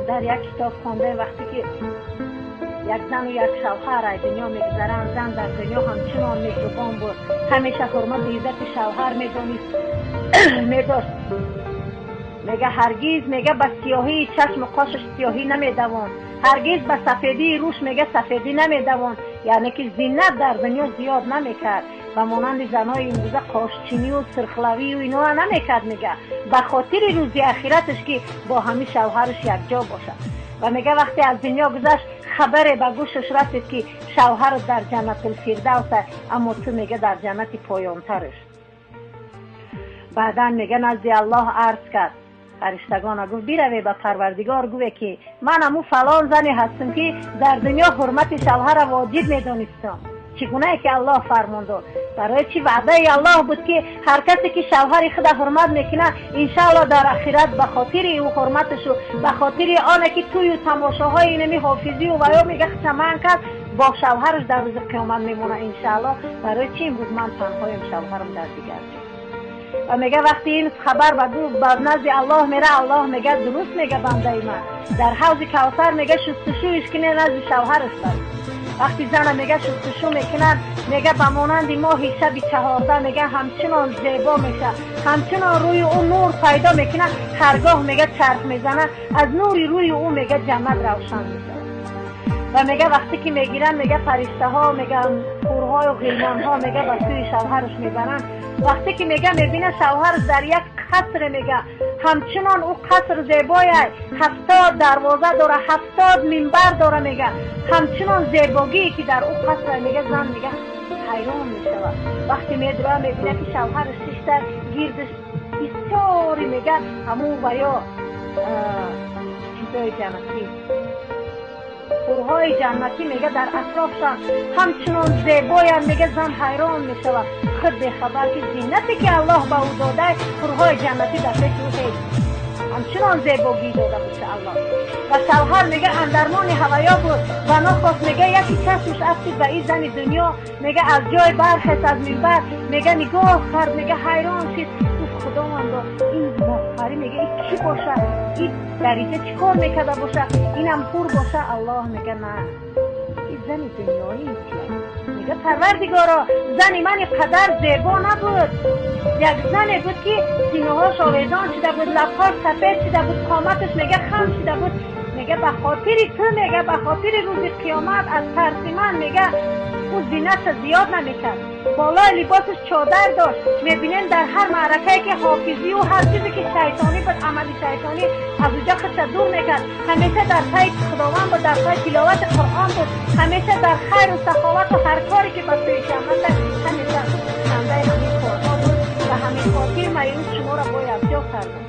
Дар як китоб хондаем, вақте ки як зану як шавҳар аз дунё мегузаранд, зан дар дунё ҳамчунон меҳрубон буд, ҳамеша ҳурмату иззати шавҳар медонист, медошт. Мега, ҳаргиз, мега, ба сиёҳии чашму қошаш сиёҳӣ намедавонд, ҳаргиз ба сафедии рӯш, мега, сафедӣ намедавонд, яъне ки зинат дар дунё зиёд намекард, ба монанди занои имрӯза қошчинию сирхлавию иноа намекард. Мега, ба хотири рӯзи ахираташ, ки бо ҳамин шавҳараш якҷо бошад. Ва мега, вақте аз дунё гузашт, хабаре ба гӯшаш расид, ки шавҳарат дар Ҷаннатулфирдавс, аммо ту, мега, дар ҷаннати поёнтараш. Баъдан, мега, назди Аллоҳ арз кард, фариштагона гуфт: «Бираве, ба Парвардигор гӯе, ки ман аму фалон зане ҳастам, ки дар дунё ҳурмати шавҳара воҷиб медонистам, чӣ гунае ки Аллоҳ фармон дод. Барои чӣ ваъдаи Аллоҳ буд, ки ҳар касе ки шавҳари худа ҳурмат мекунад, иншааллоҳ дар ахират ба хотири ӯ ҳурматашу ба хотири оне ки тӯю тамошоҳои инами ҳофизию ваё, мега, хичаман кард, бо шавҳараш дар рӯзи қиёмат мемонад, иншааллоҳ. Барои чӣ имрӯз ман танҳоям, шавҳарам дар дигар ҷо?» Ва мега, вақти ин хабар ба назди Аллоҳ мера, Аллоҳ мега: «Дуруст мега бандаи ман, дар ҳавзи Кавсар, мега, шустушӯиш кине, назди шавҳараш бар». Вақти зана, мега, шустушу мекунад, мега, ба монанди моҳи шаби 14, мега, ҳамчунон зебо меша, ҳамчунон рӯи ӯ нур пайдо мекунад. Ҳаргоҳ, мега, чарх мезанад, аз нури рӯи ӯ, мега, ҷаннат равшан мешавад. Ва мега, вақте ки мегиранд, мега, фариштаҳо, мега, ҳурҳою ғилмонҳо, мега, ба сӯи шавҳараш мебаранд. Вақте ки, мега, мебина, шавҳараш дар як қасре, мега, ҳамчунон ӯ қаср зебояй, 70 дарвоза дора, 70 минбар дора, мега, ҳамчунон зебогие ки дар ӯ қаср, мега, зан, мега, ҳайрон мешавад. Вақте медура, мебина, ки шавҳараш шишта, гирдаш бисёри, мега, ҳамун ва ё чизои ҷаннатӣ, ҳурҳои ҷаннатӣ, мега, дар атрофшон ҳамчунон зебоянд. Мега, зан ҳайрон мешавад, худ бехабар, ки зинате ки Аллоҳ ба ӯ додай, ҳурҳои ҷаннатӣ дар пеши ӯ ҳеҷ, ҳамчунон зебогӣ дода буд Аллоҳ. Ва шавҳар, мега, андармони ҳаваё буд ва нохост, мега, яки чашмаш афтид ба ин зани дунё. Мега, аз ҷой бархест, аз минбар, мега, нигоҳ кард, мега, ҳайрон шид, гуфт: «Худовандо, ин моҳпарӣ, мега, ин кӣ боша? Ин дар инҷа чӣ кор мекарда боша? Инам ҳур боша?» Аллоҳ мега: «На, ин зани дунёӣ чи?» Мега: «Парвардигоро, зани ман қадар зебо набуд, як зане буд, ки синаҳош овезон шуда буд, лабҳош сафед шуда буд, қоматаш, мега, хам шуда буд. Мега, ба хотири ту, мега, ба хотири рӯзи қиёмат, аз тарси ман, мега, ӯ зинатша зиёд намекард, болои либосаш чодар дошт. Мебинем, дар ҳар маъракае ки ҳофизию ҳар чизе ки шайтонӣ буд, амали шайтонӣ, аз уҷо худша дур мекард. Ҳамеша дар пайи Худованд буд, дар пайи тиловати Қуръон буд, ҳамеша дар хайру саховату ҳар коре ки ба сӯи ҷаннат, ҳамеша хандаи ҳамин корҳо буд. Ба ҳамин хотир ман имрӯз шуморо бо якҷо кардам».